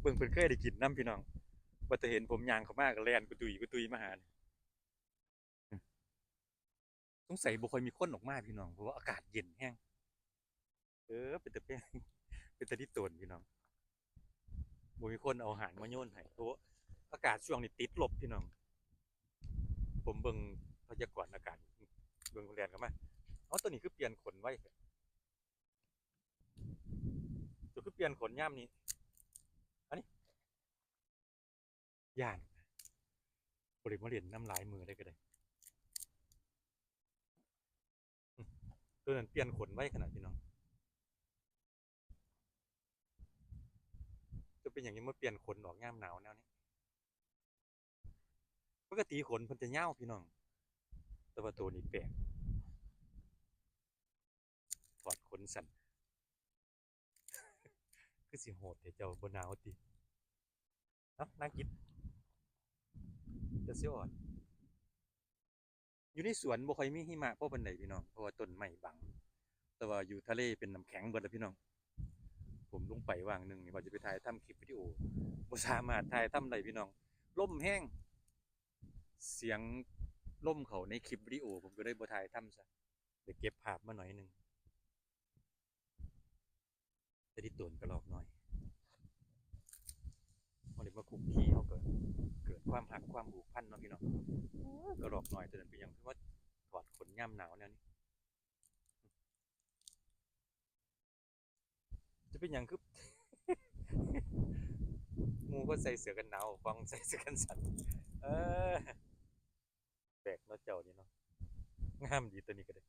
บิ่ง ເພິ່ນເຄີຍໄດ້ກິນນຳພີ່ນ້ອງ. ວ່າແຕ່ເຫັນຜົມຍ່າງເຂົ້າມາກໍແລ່ນກຸຕຸຍກຸຕຸຍມາຫາ. ສົງໄສບໍ່ຄ່ອຍມີຄົນອອກມາພີ່ນ້ອງ ເພາະວ່າອາກາດເຢັນແຮງ. ເອີ ເປັນຕາແປງ ເປັນຕາດິໂຕນພີ່ນ້ອງ. ບໍ່ມີຄົນເອົາຫາງມາໂຍນໃຫ້ ເພາະວ່າອາກາດຊ່ວງນີ້ຕິດລົບພີ່ນ້ອງ. ຜົມເບິ່ງພະຍາກອນອາກາດ ເບິ່ງແລ່ນເຂົ້າມາ. ເອົ້າ ໂຕນີ້ຄືປ່ຽນຂົນໄວແທ້ ໂຕຄືປ່ຽນຂົນຍາມນີ້? ອັນນີ້ ຢ້ານ ບໍ່ໄດ້ມາຫຼິ້ນນຳຫຼາຍມື້ໃດກໍໄດ້. ອືມ ໂຕນັ້ນປ່ຽນຂົນໄວຂະໜາດພີ່ນ້ອງ. ຈະເປັນຫຍັງຍັງມາປ່ຽນຂົນອອກຍາມໜາວແນວນີ້? ປົກກະຕິຂົນເພິ່ນຈະຍາວພີ່ນ້ອງ ແຕ່ວ່າໂຕນີ້ແປກ ຖອດຂົນສັ້ນ. ຄືຊິໂຫດແທ້ ເຈົ້າບໍ່ໜາວຕິ? ເອົ້າ ນາງກິດ ເຈົ້າຊິອ່ອນ. ຢູ່ໃນສວນບໍ່ຄ່ອຍມີຫິມະພໍປານໃດພີ່ນ້ອງ ເພາະວ່າຕົ້ນໄມ້ບັງ. ແຕ່ວ່າຢູ່ທະເລເປັນນ້ຳແຂງເບິດລະພີ່ນ້ອງ. ຜົມລົງໄປຫວ່າງໜຶ່ງນີ້ ວ່າຈະໄປຖ່າຍທຳຄລິບວິດີໂອ ບໍ່ສາມາດຖ່າຍທຳໄດ້ພີ່ນ້ອງ ລົມແຮງ. ສຽງລົມເຂົ້າໃນຄລິບວິດີໂອ ຜົມກໍເລີຍບໍ່ຖ່າຍທຳຊະ ໄດ້ເກັບພາບມາໜ້ອຍໜຶ່ງ. ແຕ່ທີ່ຕົວກະລອກນ້ອຍ ເຮົາໄດ້ມາຄຸກຄີ ເຮົາກໍເກີດຄວາມຮັກຄວາມຜູກພັນເນາະພີ່ນ້ອງ. ໂອ້ຍ ກະລອກນ້ອຍຕົວນັ້ນເປັນຫຍັງຄືມາຖອດຂົນຍາມໜາວແນວນີ້? ຈະເປັນຫຍັງຄື ໝູ່ເຂົາໃສ່ເສື້ອກັນໜາວ ຂອງໃສ່ເສື້ອກັນສັ່ນ. ເອີ ແປກເນາະເຈົ້ານີ້ເນາະ. ງາມດີຕົວນີ້ກໍໄດ້.